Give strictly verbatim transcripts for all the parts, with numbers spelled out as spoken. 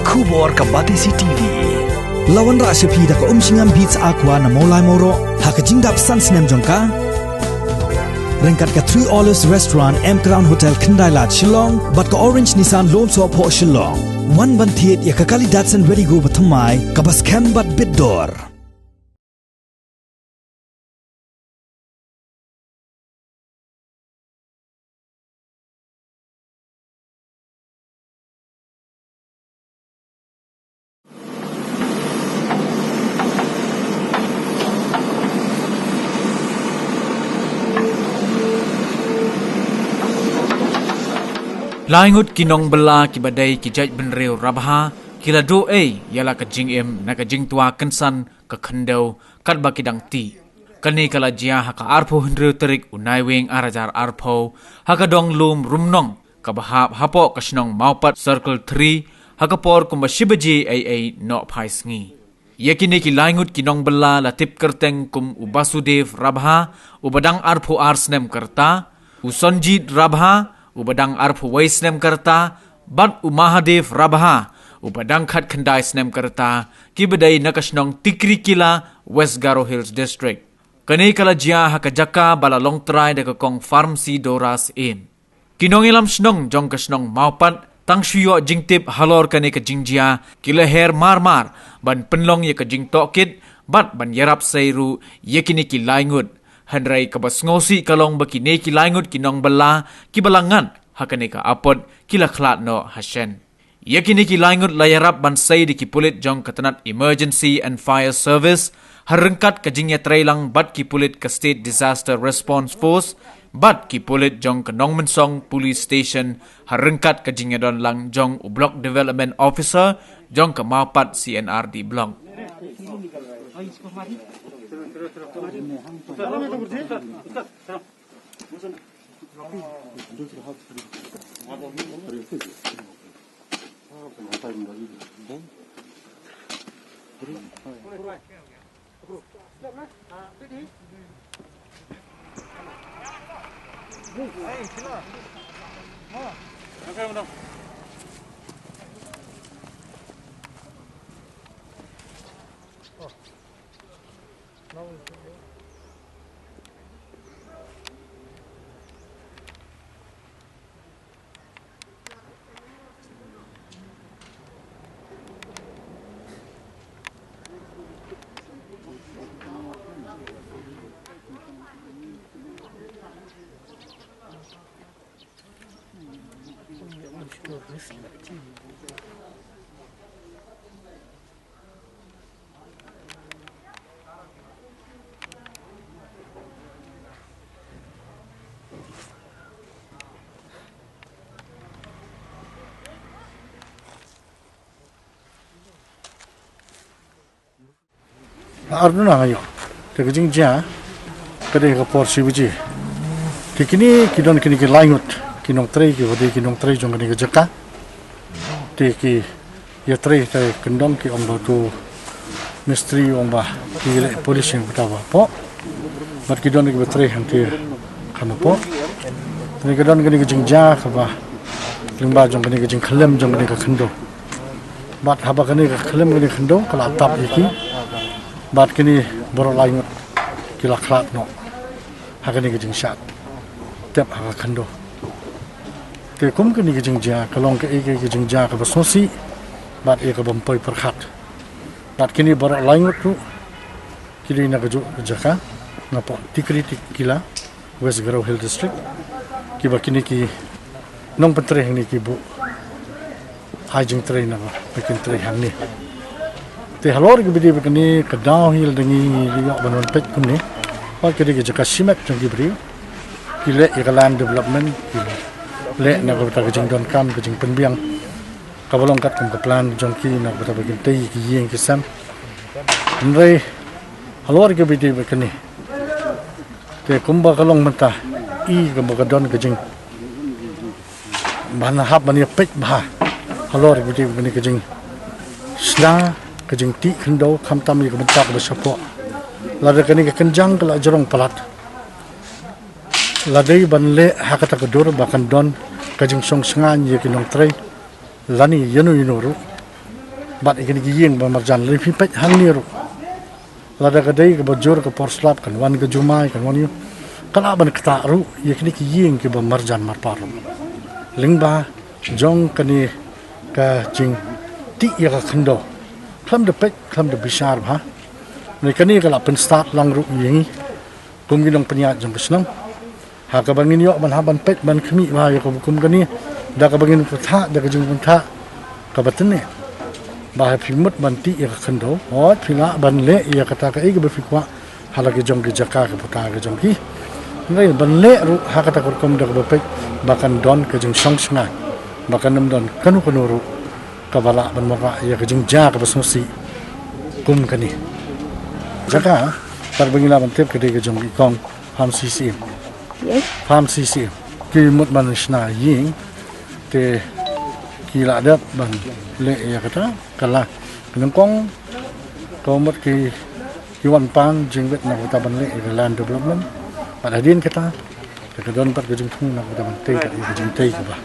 Khubor ka Batesi T V. La wanrah sha phi da ka Umshngam Beats Aqua na Mawlai Mawroh ha ka jingdap san snem jong ka. Ryngkat ka Three Olives Restaurant, M Crown Hotel, Khyndai Lad, Shillong, bad ka Orange Nissan Lumsohphoh, Shillong. Wan ban thied ïa ka kali Datsun Redi-GO bathymmai kaba skhem bad bit dor. Lai ngut ki nongbylla kiba dei ki jaitbynriew Rabha ki la duh ei ïa la ka jingim na ka jingtwa kynsan ka khyndew katba ki dang tih. Kane ka la jia ha ka arphew hynriew tarik u Naiwieng ar hajar arphew ha ka dong lum Rumnong kaba hap hapoh ka shnong Mawpat Circle three ha ka por kumba shi baje ei ei nohphai sngi. Ïa kine ki lai ngut ki nongbylla la tip kyrteng kum u Basudev Rabha uba dang arphew ar snem ka rta, u Sonjit Rabha uba dang arphew wei snem ka rta, bad u Mahadev Rabha uba dang khatkhyndai snem ka rta, kiba dei na ka shnong Tikrikilla, West Garo Hills District. Kane ka la jia ha ka jaka ba la long trai da ka kong Pharmacy Doras Inn. Ki nongïalam shnong jong ka shnong Mawpat tang shu ïoh jingtip halor kane ka jingjia ki la her mar mar ban pynlong ïa ka jingtohkit bad ban ïarap sei ruh ïa kine ki lai ngut. Hynrei kaba sngewsih ka long ba kine ki lai ngut ki nongbylla kiba la ngat ha kane ka apot ki la khlad noh ha shen. Ïa kine ki lai ngut la ïarap ban sei da ki pulit jong ka tnat Emergency and Fire Service ha ryngkat ka jingïatreilang bad ki pulit ka State Disaster Response Force bad ki pulit jong ka Nongmynsong Police Station ha ryngkat ka jingïadon lang jong u Block Development Officer jong ka Mawpat C and R D Block. Ar duna nga ïoh. Te ka jingjia ka dei ka por shi baje. Te kine ki don kine ki lai ngut ki nongtrei kiba dei ki nongtrei jong kane ka jaka. Te ki ïatrei te kyndong ki ong ba uto mistri ong ba ki leh polishing kata ba hapoh. Bad ki don kiba trei hangtei kham hapoh. Te ki don kane ka jingjia kaba lyngba jong kane ka jingkhyllem jong kane ka khyndew. Bad haba kane ka khyllem kane ka khyndew ka la tap ïa ki. Bad kine baroh lai ngut ki la khlad noh ha kane ka jingshah tep ha ka khyndew. Te kum kane ka jingjia ka long kaei kaei ka jingjia kaba sngewsih bad ïa kaba ym poi pyrkhat. Bad kine baroh lai ngut ruh ki dei na kajuh ka jaka napoh Tikrikilla, West Garo Hill District, kiba kine ki nongpyntrei hangne ki buh ai jingtrei na ba kin trei hangne. Te halor kiba dei ba kane ka daw hi lada ngi ïoh ban wan peit kumne, wat ka dei ka jaka shimet jong ki briew. Ki leh ïa ka land development, ki leh na ka bynta ka jingdonkam ka jingpynbiang kaba long katkum ka plan jong ki na ka bynta ba kin tei ki ïing ki sem. Hynrei halor kiba dei ba kane, te kumba ka long mynta, i kumba ka don ka jing ban hap ban ïa peit bha halor kiba dei ba kane ka jingshna ka jingtih khyndew khamtam ïa ka bynta kaba shapoh. Lada kane ka kynjang ka la jrong palat, la dei ban leh ha kata ka dur ba kan don ka jingshong shngaiñ ïa ki nongtrei lane ïano ïano ruh. Bad ïa kine ki ïing ba marjan lei phi peit hangne ruh. Lada ka dei kaba jur ka por slap kan wan ka jumai kan wan ïa. Ka lah ban ktah ruh ïa kine ki ïing kiba marjan marpa ruh. Lyngba jong kane ka jingtih ïa ka khyndew. Khlem da peit khlem da bishar bha. Ne kane ka lah pynstad lang ruh ïa ngi. Kum ki nongpynïaid jong ka shnong. Ha kaba ngin ïoh ban hap ban peit ban khmih bha ïa kaba kum kane. Da kaba ngin pynthah da ka jingpynthah kaba tynneh. Ba ha phi mut ban tih ïa ka khyndew. Hooid phi lah ban leh ïa kata kaei kaba phi kwah. Ha la ki jong ki jaka ka puta ka jong ki. Hynrei ban leh ruh ha kata ka rukom da kaba peit ba kan don ka jingshong shngain. Ba kan ym don kano kano ruh kaba lah ban wanrah ïa ka jingjia kaba sngewsih kum kane. Jaka, kata ba ngi lah ban tip ka dei ka jong ki kong Farm C C M. Yes. Farm C C M. Ki mut ban shna ïing te ki lah dep ban leh ïa kata ka la ka nyngkong ka mut ki ki wan pan jingwit na kata ban leh ïa ka land development. Bad hadien kata te ka don pat ka jingthung na kata ban tei bad ïa ka jingtei kaba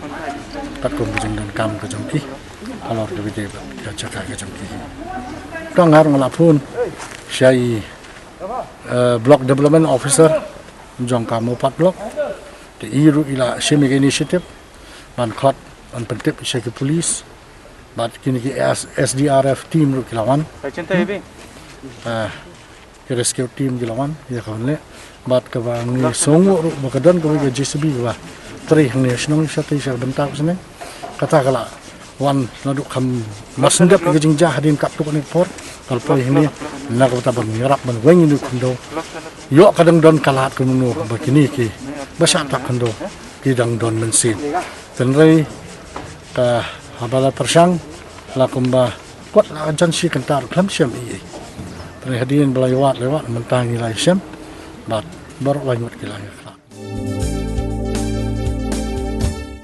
pat kum ka jingdonkam ka jong ki halor kaba ïadei bad ka jaka ka jong ki. Tang ngar nga la phone sha i eh, block development officer jong ka Mopat block. Te i ruh i la shim ïa ka initiative ban khot ban pyntip sha ki police bad kine ki S- SDRF team ruh ki la wan. Eh, ki rescue team ki la wan ïa ka ban leh bad kaba ngi sngew ruh ba ka don kawei ka JCB kaba trei hangne shnong sha tei sha bynta ka shnong. Kata ka la wan naduh kham mas ndep ïa ka jingjia hadien katto katne por. Ka la poi hangne na kata ban ïarap ban weng ïa u khyndew. Ïoh ka dang don ka lad kumno ba kine ki ba shah tak khyndew ki dang don mynsiem. Hynrei ka haba la pyrshang la kumba kot la jan shi kynta khlem shem ei ei. Hynrei hadien ba la ïa wad la ïa wad mynta ngi la ïa shem bad baroh la ngut ki la ïa